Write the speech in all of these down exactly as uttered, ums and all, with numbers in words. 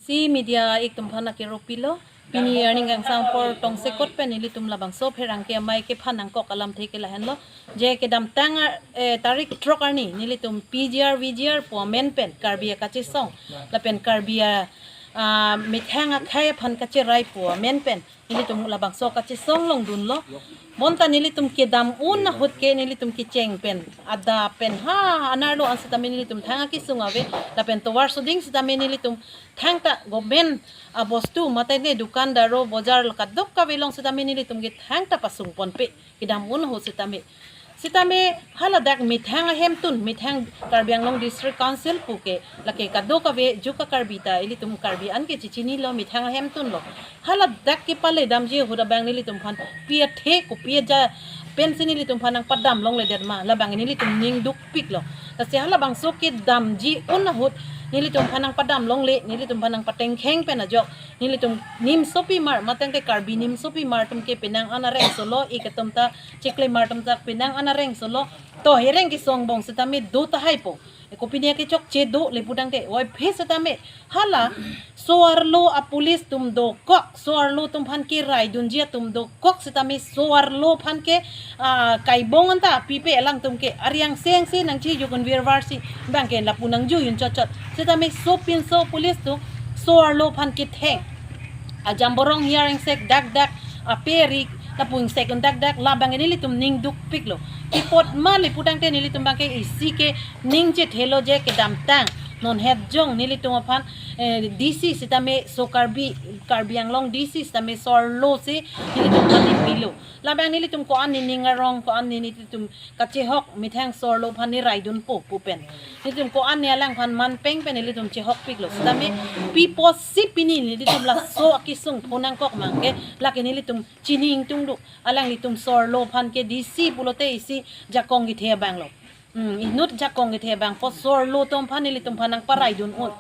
Si media ik atum aphan akero pilo. Pini arni kangsam apor tongsekot pen nelitum labangso pherangke amei kephan nangkok alamthe ke lahenlo. Je kedamtang, eh, tarik throk arni nelitum P G R V G R pu amen pen Karbi akachesong lapen Karbi a, ah, methang akhei aphan kacherai pu amen pen nelitum labangso kachesong longdunlo. Bonta nelitum kedam un ahut ke nelitum kecheng pen, adap pen, ha, anerlo an sitame nelitum thang akesung ave, lapen tovar soding sitame nelitum thangta government abostu mate ne dukandar o bojar kadokave along sitame nelitum ke thangta pasung ponpe, kedam un ahut sitame. Sitame haladak methang ahemtun, methang Karbi Anglong District Council pu ke, lake kadokave juk a-Karbi ta ilitum Karbi an ke chechinilo, methang ahemtun lo. Haladak kepale damji ahut abang nelitum aphan pi athe kopi aja pensi nelitum aphan nangpadam longledet ma, labang nelitum ning dukpiklo. Lasi halabangso kedamji un ahut nelitum aphan nangpadam longle, nelitum aphan nangpatengkheng pen ajok nelitum nimsopimar, mate ke Karbi nimsopimar atum ke penang an areng solo, ik atum ta chiklemar atum ta penang an areng solo. To hereng kesong bong sitame do tahai po. Kopine kechokche do le pudangte, oi phe sitame hala so-arlo a-police atum dokok, so-arlo atum aphan keraidunji atum dokok sitame so-arlo aphan ke, ah, kaibong anta pipe, alangtum ke ariang seng si nangchijokun virvar si bang ke lapu nangjuyun chotchot. Sitame sopinso police atum so-arlo aphan ketheng. Ajamborong hiar ingsek dakdak, ape ri lapu ingsek un dakdak, labang nelitum ning dukpiklo. Kipot ma le pudangte nelitum bang ke isi ke ning chethelo je kedamtang non het jong nelitum aphan, eh, D C sitame so Karbi, Karbi Anglong D C sitame so-arlo si nelitum aphan nepilo. Labang nelitum ko-an nening arong, ko-an ne nelitum kachehok methang so-arlo aphan neraidunpo pu pen, nelitum ko-an ne alangphan manpeng pen nelitum chehokpiklo. Sitame pi apotsi pini nelitum laso akesung phonangkok ma ke, lake nelitum chini ingtungduk. Alanglitum so-arlo aphan ke D C pulote isi jakong kethe abanglo. Hmm, inut jakong kethe abang po so-arlo atum aphan nelitum aphan nangparaidun un.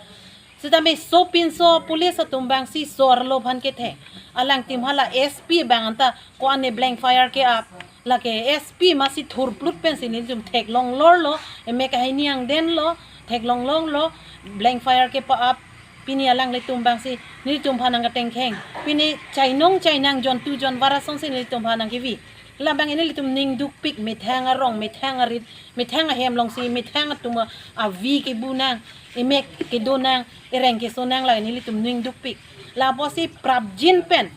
Sitame sopinso police atum bang si so-arlo aphan ketheng. Alangtum hala S P bang anta ko-an ne blank fire ke-ap. Lake S P masi thurplut pensi nelitum theklong lorlo, emek ahai niang denlo, theklong lorlo, blank fire kepa-ap. Pini alanglitum bang si nelitum aphan nangkatengkheng. Pini chainong chainang jontu jonvar asong si nelitum aphan nangkevi. Labang nelitum ning dukpik, methang arong, methang arit, methang ahem alongsi, methang atum avi kebu nang, emek kedo nang, ereng keso nang, la nelitum ning dukpik. Lapusi prapjin pen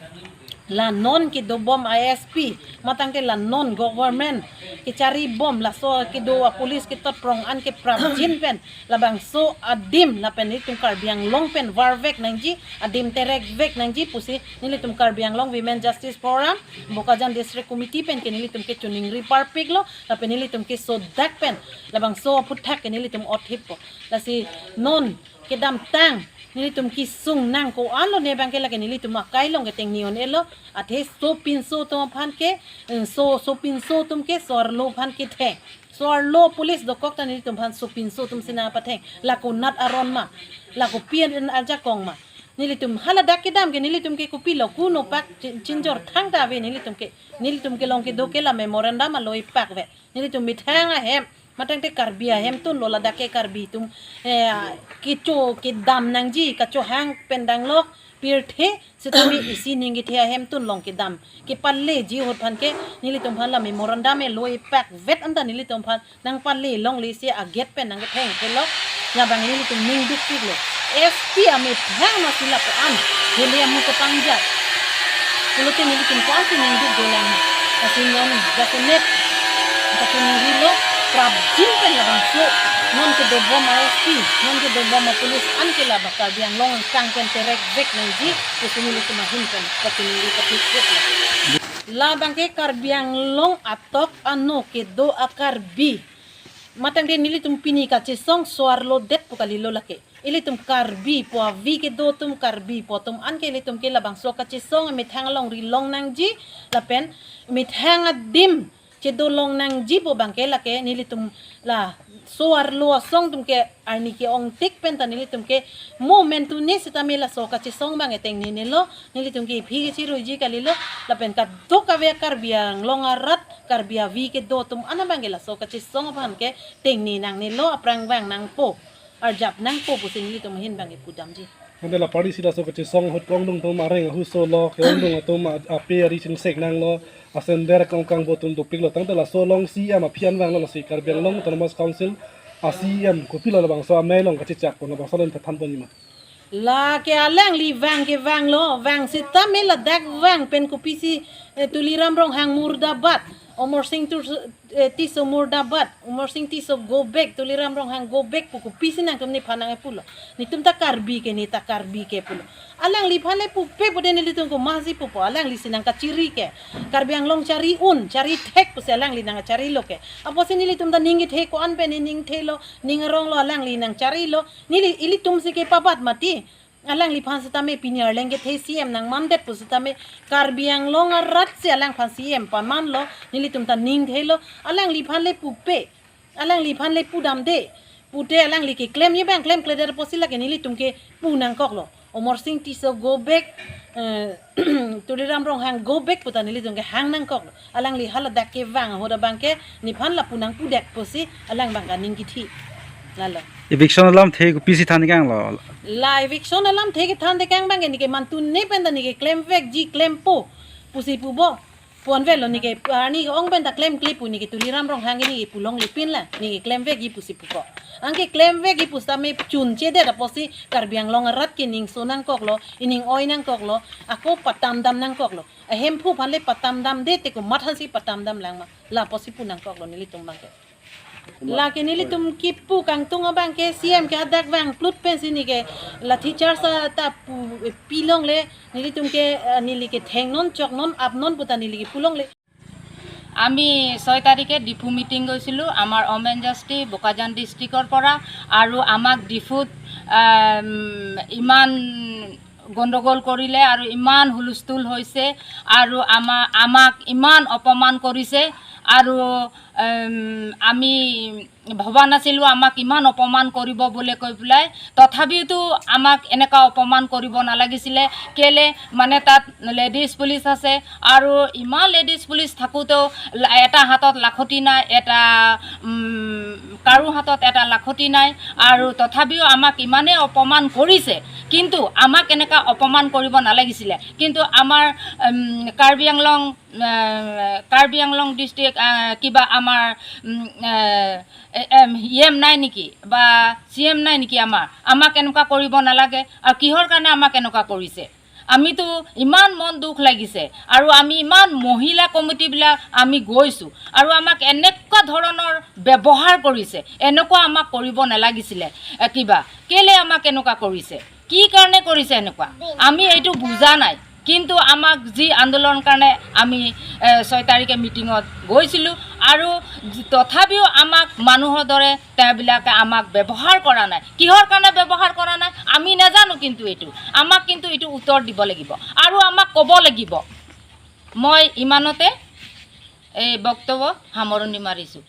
la non kedobom a-S P, mate ke la non government kecharibom, laso kedo a-police ketot prong an ke prapjin pen labangso adim lapen nelitum Karbi Anglong pen varvek nangji, adim terekvek nangji pusi nelitum Karbi Anglong Women Justice Forum, Bokajan District Committee pen ke nelitum ke choningri parpiklo, lapen nelitum ke sodak pen labangso aphuthak ke nelitum othippo. Lasi non kedamtang nelitum kesung nang ko-anlo ne bang ke, lake nelitum akai along ke tengne un-elo, athe sopinso atum aphan ke, eh, so, sopinso atum ke so-arlo aphan ketheng. So-arlo police dokok ta nelitum aphan sopinso atum si nangpatheng. La konat aron ma, la kopi an ajakong ma. Nelitum haladak kedam ke nelitum ke kopilo, kuno pak chin-, chinjor thangta ave nelitum ke. Nelitum kelong kedo ke la memorandum aloi pakve. Nelitum methang ahem, mate ke Karbi ahemtun lo, ladak ke Karbi atum, eh, kecho kedam nangji, kachohang pen danglok pirthe sitame isi ning kethe ahemtun along kedam kepaleji ahut aphan ke nelitum aphan la memorandum eloi pakvet anta nelitum aphan nangpale longle si a-gate pen nangketheng kelok. Labang nelitum ning dukpiklo. S P amethang masi lapu an hele amu kepangjat pulote nelitum ko-ansi ning duk dolang. Lasi non jasemet kachiningri lo, prapjin pen labangso non kedobom a-S P, non kedobom a-police an ke la ba Karbi Anglong angkang pen terekvek nangji pusi nelitum ahin pen kachiningri kapikpiklo. Labang ke Karbi Anglong atok ano kedo a-Karbi, mate ke nelitum pini kachesong so-arlo det pu kalilo lake. Ilitum Karbi pu avi kedo atum, Karbi pu atum an ke ilitum ke labangso kachesong methang alongri long nangji lapen methang adim chedo long nangji pu bang ke lake nelitum la so-arlo asong atum ke arni ke-ongtik pen ta nelitum ke mo mentu ne sitame laso kachesong bang ke tengnenelo, nelitum ke aphi kechiruiji kalilo, lapen kadokave Karbi Anglong arat, Karbi avi kedo atum an abang ke laso kachesong aphan ke tengne nangnelo, aphrang vang nangpo, arjap nangpo pusi nelitum ahin bang ke pudamji. Tangte la party si laso kachesong ahut ke-ongdung atum areng ahuso lo, ke-ongdung atum a-, ape ari chingsek nanglo, asender kangkang bo atum dopiklo. Tangte laso along C E M aphi an vanglo, lasi Karbi Anglong Autonomous Council a C E M kopilo labangso amei along kachechak pon, labangso along than pon nima? Lake alangli vang ke vanglo, vang sitame ladak vang pen kopisi, eh, Tuliram Ronghang murdabad, Amarsing Tur-, eh, Tisso murdabad, Amarsing Tisso go back, Tuliram Ronghang go back pu kopisi nangtum nephan nangkepulo. Netum ta Karbi ke, ne ta Karbi ke pulo. Alangliphan le pupe pude nelitum komatsi pupo, alangli si nangkachiri ke. Karbi Anglong chari un, chari thek pusi alangli nangkacharilo ke. Apotsi nelitum ta ning kethe, ko-an pen ne ning thelo, ning aronglo, alangli nangcharilo. Neli, ilitum si kepabat mati. Alangliphan sitame pini arleng kethe C E M nangmandet pu sitame Karbi Anglong arat si alangphan C E M pamanlo, nelitum ta ning thelo, alangliphan le pupe, alangliphan le pudamde, pute alangli keklemji abang klemkledet apotsi lake nelitum kepu nangkoklo. Amarsing Tisso go back, eh, Tuliram Ronghang go back puta nelitum kehang nangkoklo. Alangli haladak kevang ahut abang ke nephan lapu nangpudet pusi alang abang ke ning kithi. Lalo. Eviction alamthe kopisi than kanglo? La eviction alamthe kethan tekang abang ke neke mantune pen ta neke klemvekji klempo pusi pupo. Ponvelo neke arni ke-ong pen ta klemkle pu neke Tuliram Ronghang ke neke pulongle pinlang, neke klemvekji pusi pupo. Anke klemvekji pusitame chunchedet apotsi Karbi Anglong arat ke ningso nangkoklo, ining oi nangkoklo, ako patamdam nangkoklo. Ahemphu aphan le patamdamde, te komat aphansi patamdam langma? La apotsi pu nangkoklo nelitum abang ke. Lake nelitum kipu kangtung abang ke C E M ke hadak vangplut pensi neke lathi charge ta pu, pilongle, nelitum ke, eh, neli ke thengnon choknon apnon puta neli ke pulongle. আমি ছয় তাৰিখে ডিফু মিটিং গৈছিলোঁ আমাৰ অমেন জাষ্টি বোকাজান ডিষ্ট্ৰিক্টৰ পৰা। আৰু আমাক ডিফুত, আম, ইমান গণ্ডগোল কৰিলে আৰু ইমান হুলস্থুল হৈছে আৰু আমা-, আমাক ইমান অপমান কৰিছে আৰু, উম, আমি ভবা নাছিলোঁ আমাক ইমান অপমান কৰিব বুলি কৈ পেলাই। তথাপিওতো আমাক এনেকুৱা অপমান কৰিব নালাগিছিলে। কেলে মানে তাত লেডিজ পুলিচ আছে আৰু ইমান লেডিজ পুলিচ থাকোঁতেও লা-, এটা হাতত লাখতি নাই, এটা, উম, কাৰো হাতত এটা লাখতি নাই আৰু তথাপিও আমাক ইমানেই অপমান কৰিছে। কিন্তু আমাক এনেকুৱা অপমান কৰিব নালাগিছিলে। কিন্তু আমাৰ, উম, কাৰ্বি আংলং, আহ, কাৰ্বি আংলং ডিষ্ট্ৰিক্ট, আহ, কিবা আমাৰ, উম, আহ, এ-, এম, ই এম নাই নেকি বা চি এম নাই নেকি আমাৰ? আমাক এনেকুৱা কৰিব নালাগে। আৰু কিহৰ কাৰণে আমাক এনেকুৱা কৰিছে? আমিতো ইমান মন দুখ লাগিছে আৰু আমি ইমান মহিলা কমিটিবিলাক আমি গৈছোঁ আৰু আমাক এনেকুৱা ধৰণৰ ব্যৱহাৰ কৰিছে, এনেকুৱা আমাক কৰিব নালাগিছিলে। এ, কিবা কেলে আমাক এনেকুৱা কৰিছে, কি কাৰণে কৰিছে এনেকুৱা, আমি এইটো বুজা নাই। কিন্তু আমাক যি আন্দোলন কাৰণে আমি, এ, ছয় তাৰিখে মিটিঙত গৈছিলোঁ আৰু যি-, তথাপিও আমাক মানুহৰ দৰে তেওঁবিলাকে আমাক ব্যৱহাৰ কৰা নাই। কিহৰ কাৰণে ব্যৱহাৰ কৰা নাই আমি নাজানো, কিন্তু এইটো আমাক, কিন্তু এইটো উত্তৰ দিব লাগিব আৰু আমাক ক'ব লাগিব। মই ইমানতে এই বক্তব্য সামৰণি মাৰিছোঁ।